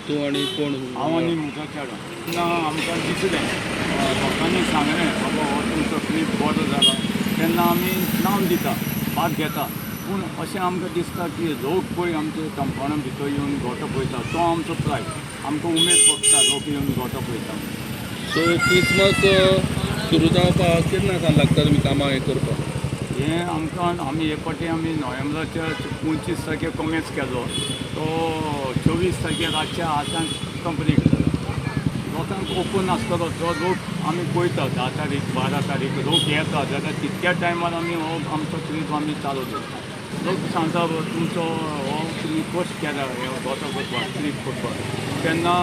तूं आनी कोण? हांव आनी म्हजो चेडो. तेन्ना आमकां दिसलें, लोकांनी सांगलें बाबा हो तुमचो क्रीब बरो जाला, तेन्ना आमी नांव दिता, भाग घेता. पूण अशें आमकां दिसता की लोक पळय आमचे कंपाउंडा भितर येवन गोटो पळयता तो आमचो प्रायड, आमकां उमेद पडटा लोक येवन गोटो पळयता. सो क्रिसमस सुरू जावपाक केन्ना सावन लागता तुमी कामां हें करपाक? हें आमकां आमी हे फावटी आमी नोव्हेंबराच्या 25 तारखेर कॉमेस केलो, तो 24 तारखेर रातच्या 8 कंप्लीट जालो. लोकांक ओपन आसतलो जो लोक आमी पळयता 10 तारीख 12 तारीख लोक येता जाल्यार तितक्या टायमार आमी हो आमचो ट्रीप आमी चालू दवरता. लोक सांगता तुमचो हो तुमी कश्ट केला हे गोटो करपाक, ट्रीप करपाक, तेन्ना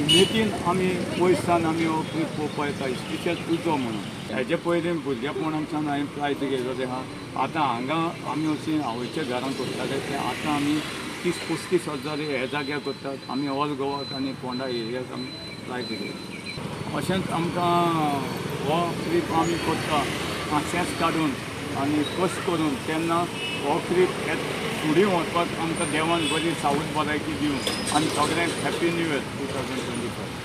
उमेदीन आमी पयस सावन आमी हो ट्रीप पळोवपाक येता, स्पेशल तुजो म्हणून. हेजे पयलीं भुरगेपणाच्यान हांवें प्रायज घेतलेलें आहा. आतां हांगा आमी अशीं आवयच्या घरान करताले ते आतां आमी 30-35 हजार हे जाग्यार करतात. आमी ऑल गोवाक आनी फोंडा एरियाक आमी प्रायज घेतात. अशेंच आमकां हो ट्रीप आमी करता हांशेंच काडून आनी कश्ट करून, तेन्ना हो ट्रीप फुडें व्हरपाक आमकां देवान बरी सावध भलायकी दिवं आनी सगळ्यांक हॅपी न्यू इयर 2025.